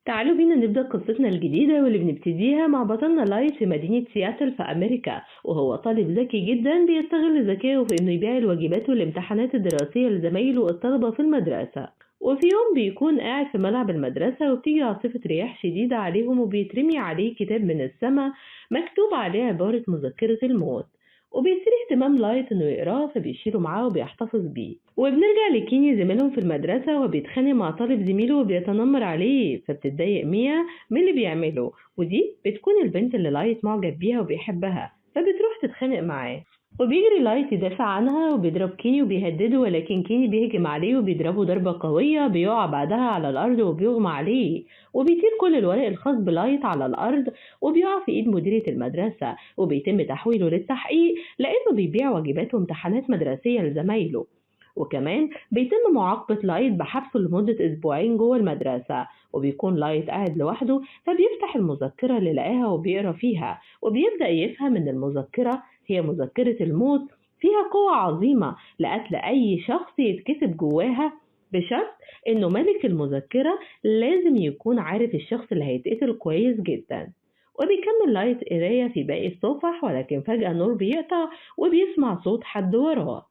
تعالوا بينا نبدأ قصتنا الجديدة واللي بنبتديها مع بطلنا لايت في مدينة سياتل في أمريكا، وهو طالب ذكي جدا بيستغل ذكائه في إنه يبيع الواجبات والامتحانات الدراسية لزمايله الطلبة في المدرسة. وفي يوم بيكون قاعد في ملعب المدرسة وبتيجي عاصفة رياح شديدة عليهم وبيترمي عليه كتاب من السماء مكتوب عليه عبارة مذكرة الموت، وبيثير اهتمام لايت انه يقراه فبيشيله معاه وبيحتفظ بيه. وبنرجع لكيني زميلهم في المدرسة وبيتخانق مع طالب زميله وبيتنمر عليه، فبتتضايق ميا من اللي بيعمله، ودي بتكون البنت اللي لايت معجب بيها وبيحبها، فبتروح تتخانق معاه. وبيجري لايت يدافع عنها وبيضرب كيني وبيهدده، ولكن كيني بيهجم عليه وبيضربه ضربة قوية، بيقع بعدها على الأرض وبيغمى عليه، وبيطير كل الورق الخاص بلايت على الأرض وبيقع في إيد مديرة المدرسة، وبيتم تحويله للتحقيق لأنه بيبيع واجبات وامتحانات مدرسية لزمايله. وكمان بيتم معاقبة لايت بحبسه لمدة أسبوعين جوه المدرسة، وبيكون لايت قاعد لوحده فبيفتح المذكرة اللي لقاها وبيقرا فيها، وبيبدأ يفهم إن المذكرة هي مذكرة الموت، فيها قوة عظيمة لقتل أي شخص يتكتب جواها، بشرط إنه ملك المذكرة لازم يكون عارف الشخص اللي هيتقتل كويس جدا. وبيكمل لايت قراية في باقي الصفح، ولكن فجأة النور بيقطع وبيسمع صوت حد وراه،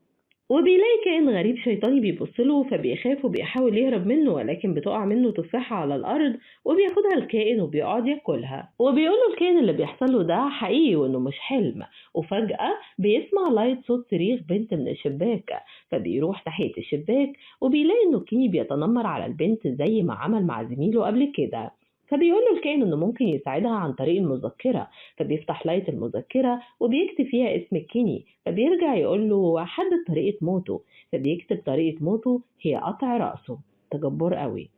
وبيلاقي كائن غريب شيطاني بيبصله فبيخاف وبيحاول يهرب منه، ولكن بتقع منه تفاحة على الأرض وبياخدها الكائن وبيقعد ياكلها، وبيقوله الكائن اللي بيحصل له ده حقيقي وإنه مش حلم. وفجأة بيسمع لايت صوت صريخ بنت من الشباك، فبيروح ناحية الشباك وبيلاقي إنه كيني بيتنمر على البنت زي ما عمل مع زميله قبل كده، فبيقول له الكائن انه ممكن يساعدها عن طريق المذكرة، فبيفتح لايت المذكرة وبيكتب فيها اسم كيني، فبيرجع يقول له حدد طريقة موته، فبيكتب طريقة موته هي قطع رأسه، تجبر قوي.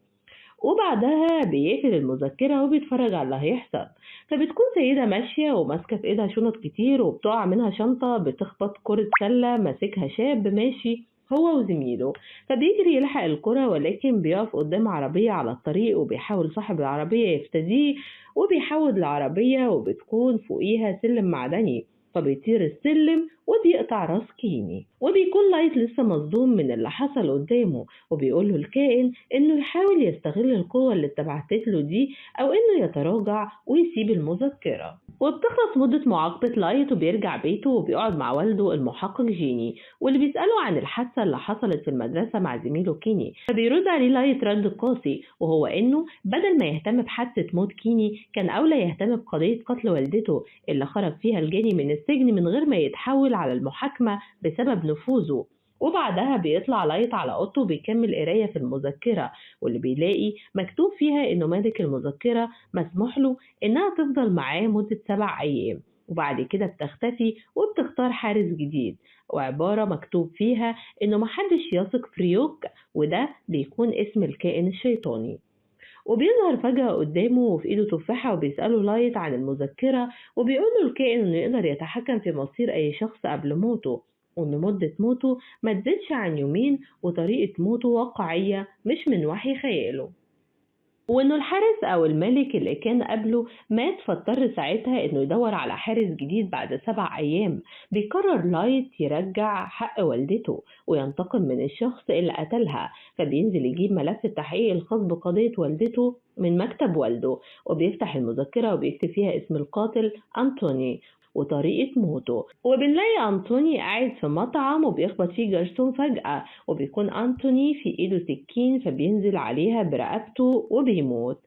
وبعدها بيقفل المذكرة وبيتفرج على اللي هيحصل، فبتكون سيدة ماشية وماسكة في ايدها شنط كتير وبتقع منها شنطة بتخبط كرة سلة ماسكها شاب ماشي هو وزميله، فبيجري يلحق الكرة ولكن بيقف قدام عربية على الطريق وبيحاول صاحب العربية يفتديه، وبيحود العربية وبتكون فوقيها سلم معدني، فبيطير السلم وبيقطع راس كيني. وبيكون لايت لسه مصدوم من اللي حصل قدامه، وبيقول له الكائن انه يحاول يستغل القوة اللي اتبعتت له دي او انه يتراجع ويسيب المذكرة. وبتخلص مدة معاقبة لايت وبيرجع بيته وبيقعد مع والده المحقق جيني، واللي بيسأله عن الحادثة اللي حصلت في المدرسة مع زميله كيني، فبيرد عليه لايت رد قاسي، وهو انه بدل ما يهتم بحادثة موت كيني كان اولى يهتم بقضية قتل والدته اللي خرج فيها الجاني من السجن من غير ما يتحول على المحاكمة بسبب نفوذه. وبعدها بيطلع لايت على اوضته وبيكمل قرايه في المذكره، واللي بيلاقي مكتوب فيها انه مالك المذكره مسموح له انها تفضل معاه مده 7 ايام، وبعد كده بتختفي وبتختار حارس جديد، وعباره مكتوب فيها انه محدش يثق في ريوك، وده بيكون اسم الكائن الشيطاني. وبيظهر فجأة قدامه وفي ايده تفاحة وبيسأله لايت عن المذكرة، وبيقوله الكائن انه يقدر يتحكم في مصير اي شخص قبل موته، وان مدة موته ما تزيدش عن يومين، وطريقة موته واقعية مش من وحي خياله، وانه الحارس او الملك اللي كان قبله مات، فاضطر ساعتها انه يدور على حارس جديد بعد 7 ايام. بيقرر لايت يرجع حق والدته وينتقم من الشخص اللي قتلها، فبينزل يجيب ملف التحقيق الخاص بقضية والدته من مكتب والده، وبيفتح المذكرة وبيكتب فيها اسم القاتل أنتوني وطريقة موته. وبنلاقي أنتوني قاعد في مطعم وبيخبط فيه جرسون فجأة، وبيكون أنتوني في إيده سكين فبينزل عليها برقبته وبيموت.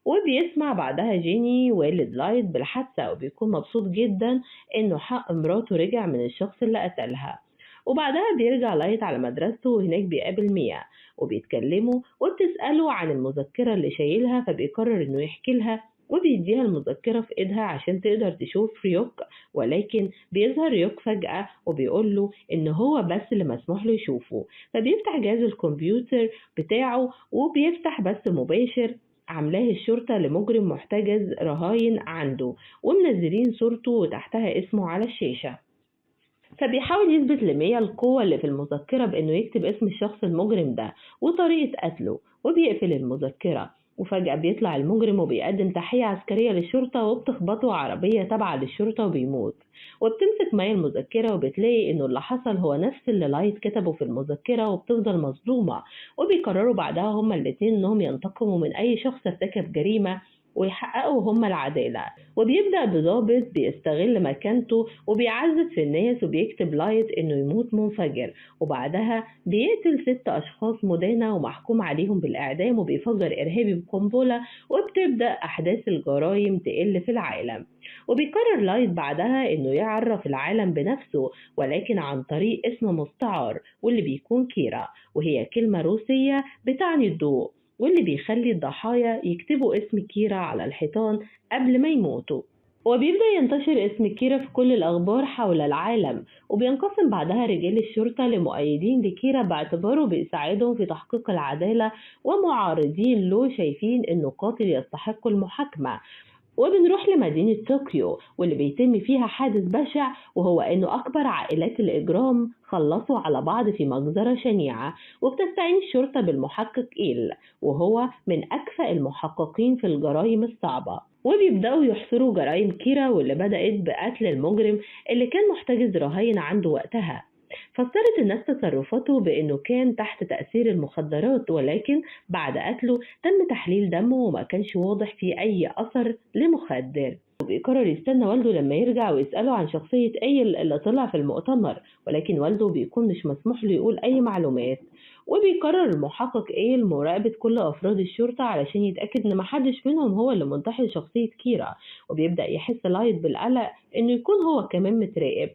وبيسمع بعدها جيني والد لايت بالحادثة، وبيكون مبسوط جدا إنه حق مراته رجع من الشخص اللي قتلها. وبعدها بيرجع لايت على مدرسته، وهناك بيقابل ميا وبيتكلموا وبتسأله عن المذكرة اللي شايلها، فبيقرر إنه يحكي لها وبيديها المذكرة في ايدها عشان تقدر تشوف ريوك، ولكن بيظهر ريوك فجأة وبيقول له ان هو بس اللي مسموح له يشوفه، فبيفتح جهاز الكمبيوتر بتاعه وبيفتح بث مباشر عاملاه الشرطة لمجرم محتجز رهاين عنده، ومنزلين صورته وتحتها اسمه على الشاشة. فبيحاول يثبت لميا القوة اللي في المذكرة بانه يكتب اسم الشخص المجرم ده وطريقة قتله، وبيقفل المذكرة. وفجأة بيطلع المجرم وبيقدم تحية عسكرية للشرطة، وبتخبطه عربية تابعة للشرطة وبيموت. وبتمسك مايا المذكرة وبتلاقي إنه اللي حصل هو نفس اللي لايت كتبه في المذكرة، وبتفضل مصدومة. وبيقرروا بعدها هما الاتنين إنهم ينتقموا من أي شخص ارتكب جريمة ويحققوا هما العدالة. وبيبدأ بضابط بيستغل مكانته وبيعذب في الناس وبيكتب لايت إنه يموت منفجر، وبعدها بيقتل 6 أشخاص مدانة ومحكوم عليهم بالإعدام، وبيفجر إرهابي بقنبلة، وبتبدأ أحداث الجرائم تقل في العالم. وبيقرر لايت بعدها إنه يعرف العالم بنفسه، ولكن عن طريق اسم مستعار واللي بيكون كيرا، وهي كلمة روسية بتعني الضوء، واللي بيخلي الضحايا يكتبوا اسم كيرا على الحيطان قبل ما يموتوا. وبيبدأ ينتشر اسم كيرا في كل الأخبار حول العالم، وبينقسم بعدها رجال الشرطة لمؤيدين لكيرا باعتباره بيساعدهم في تحقيق العدالة، ومعارضين له شايفين إنه قاتل يستحق المحاكمة. وبنروح لمدينة طوكيو واللي بيتم فيها حادث بشع، وهو إنه أكبر عائلات الإجرام خلصوا على بعض في مجزرة شنيعة. وبتستعين الشرطة بالمحقق إيل، وهو من أكفأ المحققين في الجرائم الصعبة. وبيبدأوا يحصروا جرائم كيرا واللي بدأت بقتل المجرم اللي كان محتجز رهين عنده وقتها. فسرت الناس تصرفاته بأنه كان تحت تأثير المخدرات، ولكن بعد قتله تم تحليل دمه وما كانش واضح فيه أي أثر لمخدر. وبيقرر يستنى والده لما يرجع ويسأله عن شخصية ايل اللي طلع في المؤتمر، ولكن والده بيكون مش مسموح له يقول أي معلومات. وبيقرر المحقق ايل مراقبة كل أفراد الشرطة علشان يتأكد إن محدش منهم هو اللي منتحل شخصية كيرا. وبيبدأ يحس لايت بالقلق إنه يكون هو كمان متراقب.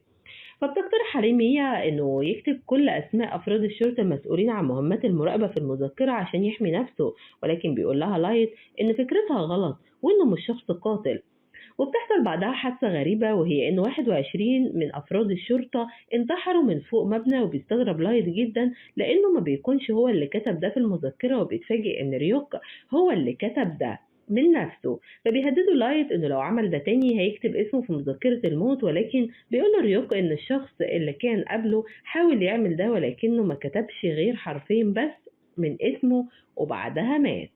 فبتقترح عليه ميا إنه يكتب كل أسماء أفراد الشرطة المسؤولين عن مهمات المراقبة في المذكرة عشان يحمي نفسه، ولكن بيقول لها لايت إن فكرتها غلط وإنه مش شخص قاتل. وبتحصل بعدها حادثة غريبة، وهي إن 21 من أفراد الشرطة انتحروا من فوق مبنى. وبيستغرب لايت جدا لأنه ما بيكونش هو اللي كتب ده في المذكرة، وبيتفاجئ إن ريوك هو اللي كتب ده من نفسه. فبيهددوا لايت انه لو عمل ده تاني هيكتب اسمه في مذكرة الموت، ولكن بيقول ريوك ان الشخص اللي كان قبله حاول يعمل ده ولكنه ما كتبش غير حرفين بس من اسمه وبعدها مات.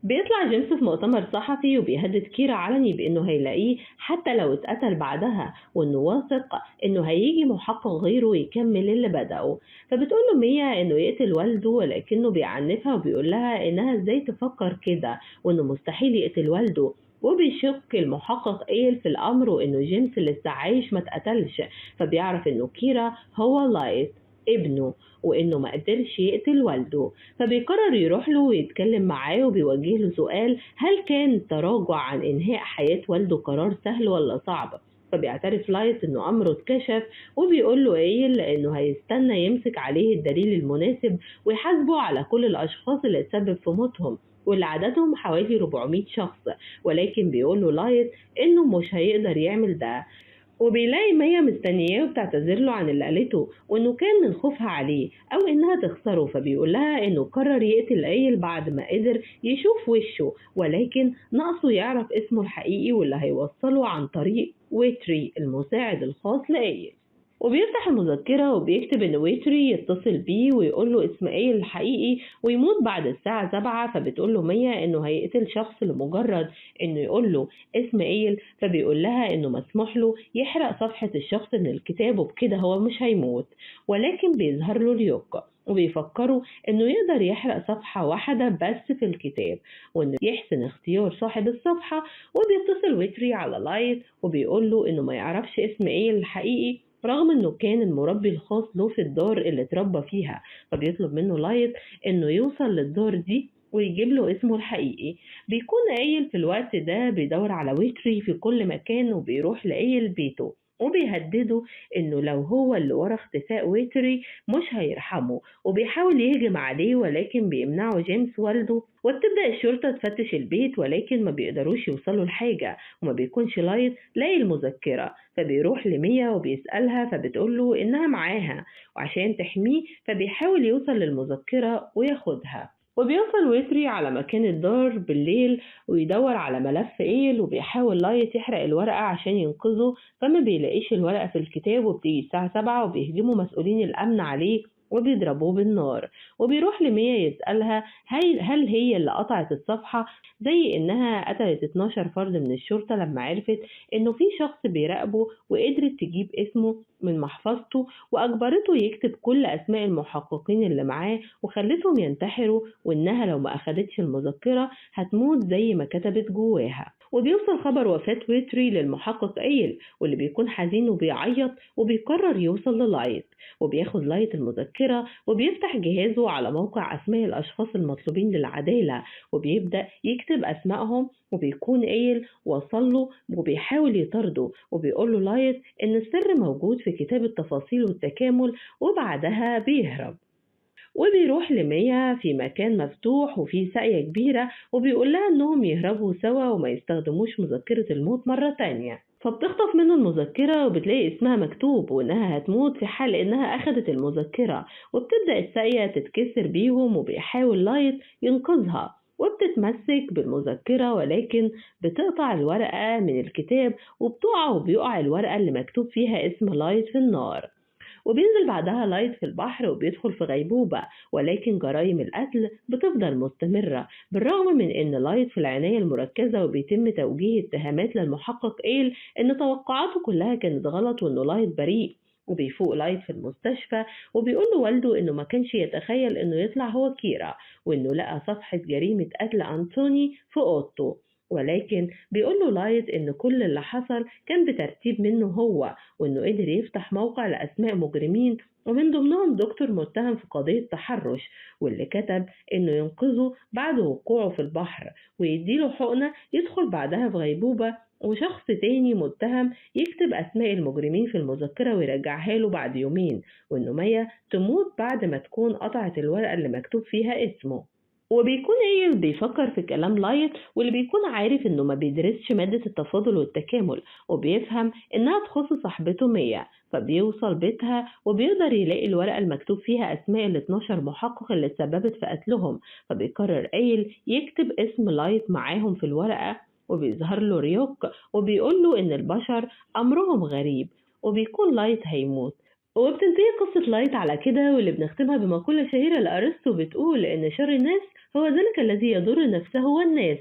بيطلع جيمس في مؤتمر صحفي وبيهدد كيرا علني بانه هيلاقيه حتى لو اتقتل بعدها، وانه واثق انه هيجي محقق غيره يكمل اللي بدأه. فبتقول له ميا انه يقتل والده، ولكنه بيعنفها وبيقول لها انها ازاي تفكر كده وانه مستحيل يقتل والده. وبيشك المحقق ايل في الامر وانه جيمس لسه عايش ما اتقتلش، فبيعرف انه كيرا هو لايت ابنه وانه ما قدرش يقتل والده. فبيقرر يروح له ويتكلم معاه، وبيوجه له سؤال هل كان تراجع عن انهاء حياة والده قرار سهل ولا صعب؟ فبيعترف لايت انه امره اتكشف، وبيقول له ايل انه هيستنى يمسك عليه الدليل المناسب ويحاسبه على كل الاشخاص اللي اتسبب في موتهم واللي عددهم حوالي 400 شخص، ولكن بيقول له لايت انه مش هيقدر يعمل ده. وبيلاقي ميا مستنياه وبتعتذر له عن اللي قالته وانه كان من خوفها عليه او انها تخسره. فبيقول لها انه قرر يقتل ايل بعد ما قدر يشوف وشه، ولكن ناقصه يعرف اسمه الحقيقي واللي هيوصله عن طريق ويتري المساعد الخاص لأيل. وبيفتح المذكرة وبيكتب إن ويتري يتصل بيه ويقول له اسم ايل الحقيقي ويموت بعد الساعة 7. فبتقول له ميا إنه هيقتل شخص لمجرد إنه يقول له اسم ايل، فبيقول لها إنه مسموح له يحرق صفحة الشخص من الكتاب وبكده هو مش هيموت، ولكن بيظهر له ريوك وبيفكروا إنه يقدر يحرق صفحة واحدة بس في الكتاب وإنه يحسن اختيار صاحب الصفحة. وبيتصل ويتري على لايت وبيقول له إنه ما يعرفش اسم ايل الحقيقي رغم انه كان المربي الخاص له في الدار اللي اتربى فيها، فبيطلب منه لايت انه يوصل للدار دي ويجيب له اسمه الحقيقي. بيكون ايل في الوقت ده بيدور على ويتري في كل مكان وبيروح لايل بيته وبيهدده انه لو هو اللي ورا اختفاء ويتري مش هيرحمه، وبيحاول يهجم عليه ولكن بيمنعه جيمس والده. وبتبدأ الشرطة تفتش البيت ولكن ما بيقدروش يوصلوا لحاجة، وما بيكونش لايت لاقي المذكرة، فبيروح لميا وبيسألها فبتقوله انها معاها وعشان تحميه فبيحاول يوصل للمذكرة وياخدها. وبيوصل ويتري على مكان الدار بالليل ويدور على ملف ايل، وبيحاول لايت يحرق الورقة عشان ينقذه فما بيلاقيش الورقة في الكتاب. وبتيجي الساعة 7 وبيهجموا مسؤولين الأمن عليه وبيضربوه بالنار. وبيروح لميا يسألها هل هي اللي قطعت الصفحة، زي إنها قتلت 12 فرد من الشرطة لما عرفت إنه في شخص بيراقبه، وقدرت تجيب اسمه من محفظته وأجبرته يكتب كل أسماء المحققين اللي معاه وخلتهم ينتحروا، وإنها لو ما أخدتش المذكرة هتموت زي ما كتبت جواها. وبيوصل خبر وفاة ويتري للمحقق إيل، واللي بيكون حزين وبيعيط وبيقرر يوصل للايت. وبياخد لايت المذكرة وبيفتح جهازه على موقع أسماء الأشخاص المطلوبين للعدالة، وبيبدأ يكتب أسمائهم، وبيكون إيل وصل له وبيحاول يطارده، وبيقول له لايت إن السر موجود في كتاب التفاصيل والتكامل، وبعدها بيهرب. وبيروح لميا في مكان مفتوح وفيه ساقية كبيرة، وبيقول لها إنهم يهربوا سوا وما يستخدموش مذكرة الموت مرة تانية. فبتخطف منه المذكرة وبتلاقي اسمها مكتوب وإنها هتموت في حال إنها أخدت المذكرة، وبتبدأ الساقية تتكسر بيهم، وبيحاول لايت ينقذها وبتتمسك بالمذكرة، ولكن بتقطع الورقة من الكتاب وبتقع، وبيقع الورقة اللي مكتوب فيها اسم لايت في النار. وبينزل بعدها لايت في البحر وبيدخل في غيبوبة، ولكن جرائم القتل بتفضل مستمرة بالرغم من إن لايت في العناية المركزة، وبيتم توجيه اتهامات للمحقق إيل إن توقعاته كلها كانت غلط وإنه لايت بريء. وبيفوق لايت في المستشفى وبيقول له والده إنه ما كانش يتخيل إنه يطلع هو كيرا، وإنه لقى صفحة جريمة قتل أنتوني في أوضته، ولكن بيقول له لايت إن كل اللي حصل كان بترتيب منه هو، وإنه قدر يفتح موقع لأسماء مجرمين ومن ضمنهم دكتور متهم في قضية تحرش، واللي كتب إنه ينقذه بعد وقوعه في البحر ويديله حقنة يدخل بعدها في غيبوبة، وشخص تاني متهم يكتب أسماء المجرمين في المذكرة ويرجعها له بعد يومين، وإنه ميا تموت بعد ما تكون قطعت الورقة اللي مكتوب فيها اسمه. وبيكون إيل بيفكر في كلام لايت، واللي بيكون عارف إنه ما بيدرسش مادة التفاضل والتكامل، وبيفهم إنها تخص صاحبته ميا، فبيوصل بيتها وبيقدر يلاقي الورقة المكتوب فيها أسماء ال 12 محقق اللي اتسببت في قتلهم. فبيقرر إيل يكتب اسم لايت معاهم في الورقة، وبيظهر له ريوك وبيقول له إن البشر أمرهم غريب، وبيكون لايت هيموت. وبتنتهي قصة لايت على كده، واللي بنختمها بمقولة شهيرة لأرسطو بتقول إن شر الناس هو ذلك الذي يضر نفسه والناس.